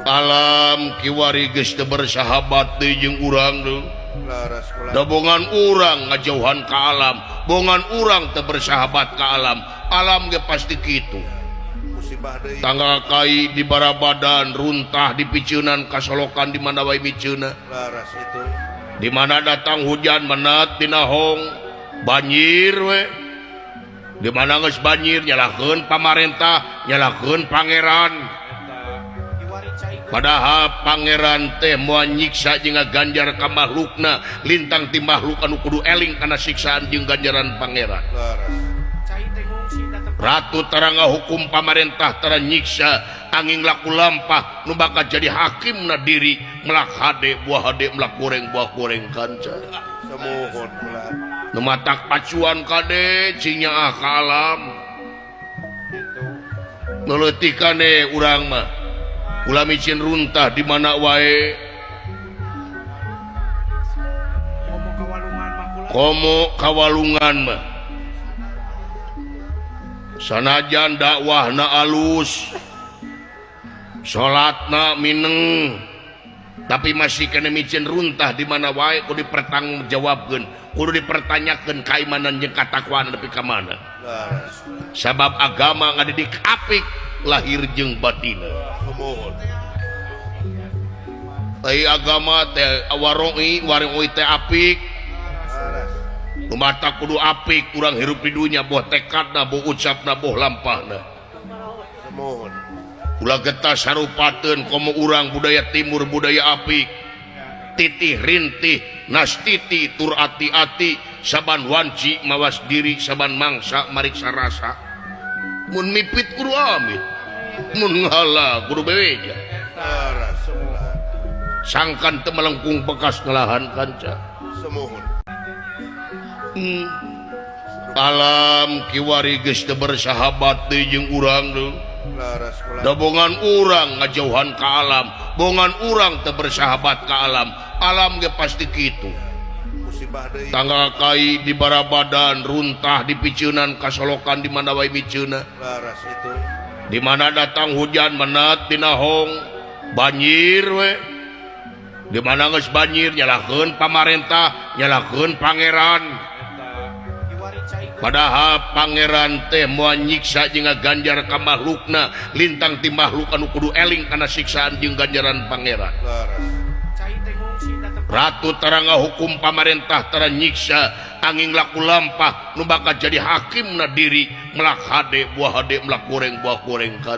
Alam kiwari geus teu bersahabat deui jeung urang deui. Da bongan urang ngajauhan ka alam, bongan urang teu bersahabat ka alam, alam ge pasti kitu. Tangga kai di barabadan runtah di piceunan kasolokan di mana wae miceuna. Di mana datang hujan menat dinahong banjir we. Di mana geus banjir nyalahkeun pamarentah, nyalahkeun pangeran. Padahal pangeran teh moal nyiksa jeung ngaganjar ka makhlukna, lintang ti makhluk anu kudu eling kana siksaan jeung ganjaran pangeran. Ratu tara ngahukum pamarentah tara nyiksa angin laku lampah nu bakal jadi hakimna diri melak hade buah hade melak goreng buah goreng kanca. Nu matak pacuan kade cing nyaah ka alam. Nu leutikane urang mah ulah micin runtah di mana wae. Komo kawalungan mah. Sanajan dakwahna alus, salatna mineng, tapi masih kena micin runtah di mana wae kudu dipertanggungjawabkeun, kudu dipertanyakeun kaimanan jeung katakwaan nepi ka mana. Sabab agama ngadidik apik lahir jeung batina. Ai agama teh waroi, waroi teh apik. Mata kudu apik kurang hirup di dunya boh tekadna boh ucapna boh lampahna. Ulah getah sarupateun komo urang budaya timur budaya apik. Titih rintih nastiti tur ati-ati saban wanci mawas diri saban mangsa mariksa rasa. Mun mipit kudu amit, mun ngalah kudu beweja. Sangkan teu melengkung bekas ngelahan kanca. Alam kiwari geus teu bersahabat deui jeung urang deui. Da bongan urang ngajauhan ka alam, bongan urang teu bersahabat ka alam, alam ge pasti kitu. Tangga kai di barabadan runtah di piceunan kasolokan di mana wae miceuna. Di mana datang hujan menat dinahong banjir we. Di mana geus banjir nyalahkeun pamarentah, nyalahkeun pangeran. Padahal pangeran teh moal nyiksa jeung ngaganjar ka makhlukna, lintang ti makhluk anu kudu eling kana siksaan jeung ganjaran pangeran. Ratu tara ngahukum pamarentah tara nyiksa angin laku lampah nu bakal jadi hakimna diri melak hade buah hade melak goreng buah goreng kan.